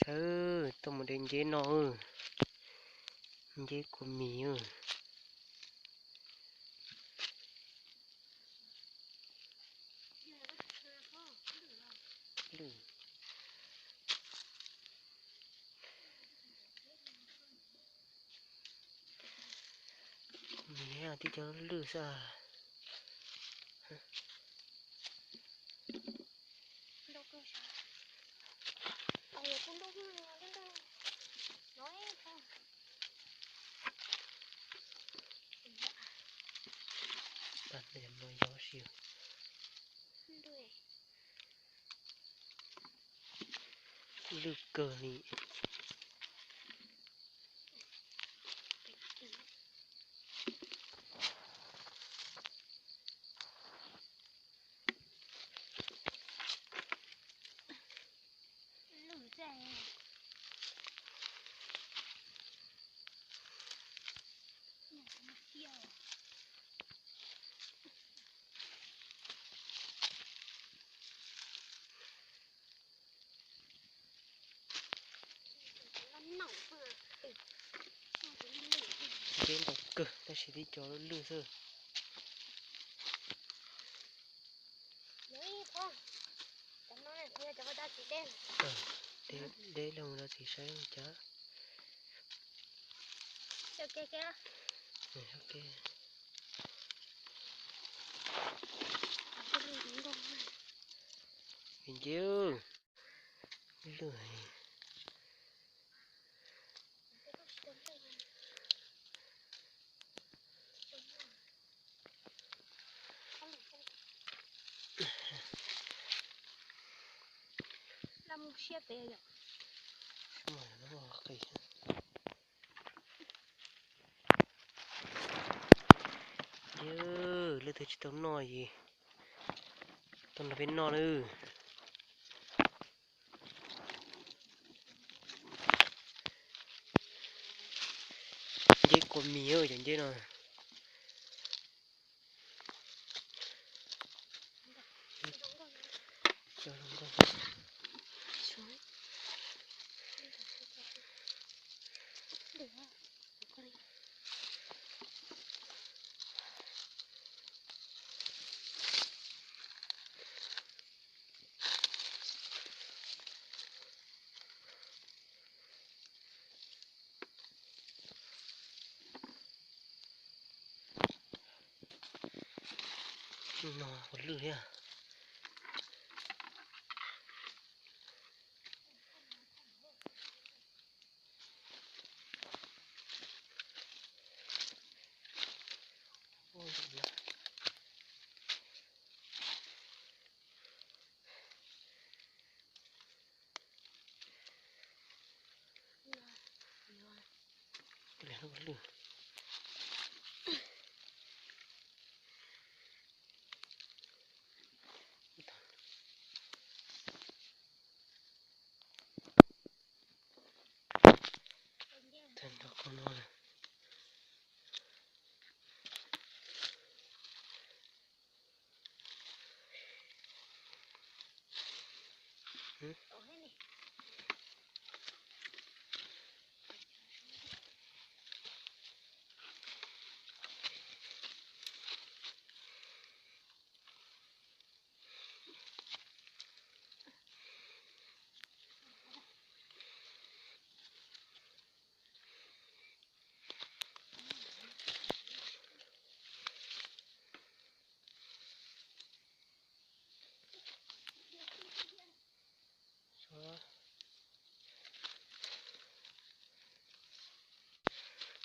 Sawv tuaj mus de nceb no, nceb kua mis. Lwj. Kua mis tib co lwj xwb. Tag no yog si. Lwj kawg li. Nceb ntau kawg tab sis tib co lwj xwb. Deb los mus rau txiv saib ua cas. Nceb, lwj. Nceb, leej twg tsis tau noj es tuaj nrog peb noj nawb. Nceb kua mis cov nceb no. No ua lwj thiab.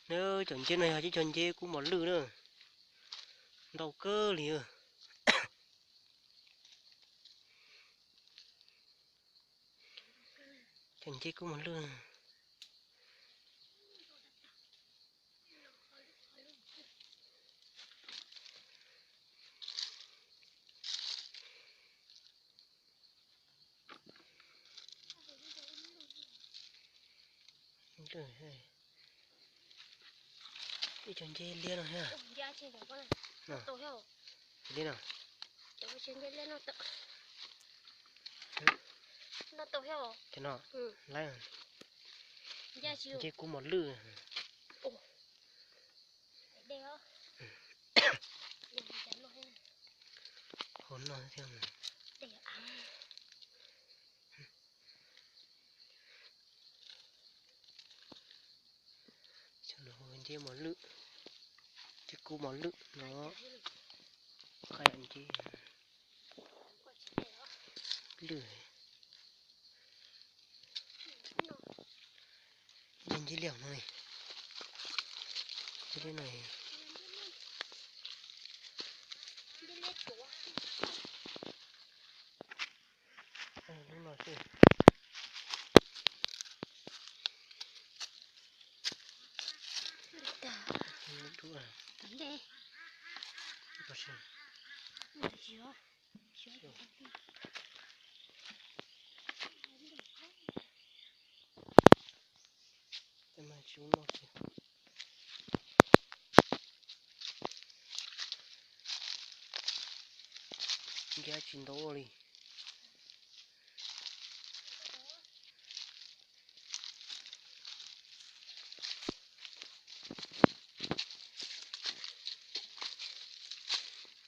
Nws cov nceb no yog tib co nceb kub mos lwj na, ntau kawg li. Cov nceb kub mos lwj. Ib co nceb liab no thiab. Liab no. Cov no, lawm, nce kub mos lwj. Hauv no thiab. Cov no nce mos lwj, nce kub mos lwj no. Qab nce lwj, nce nce liaj no, nce liaj no. Lub no xwb. Nce tsis ntau li.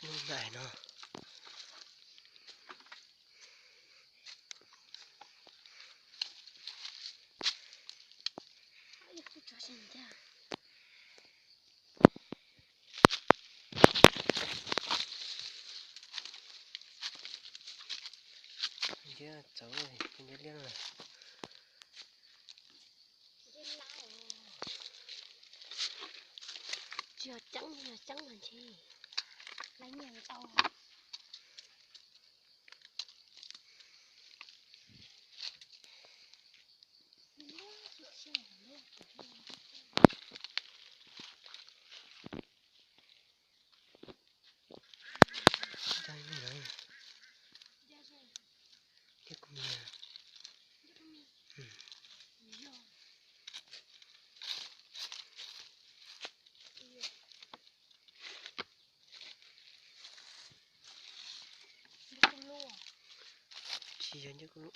Lub nais no. Nce txawv, nce liaj no. Tsis yog ceeb, yog ceeb mas ntshe lawv nyiag tau. Thiab kuv niam. Tsis yog ncej kuj lub.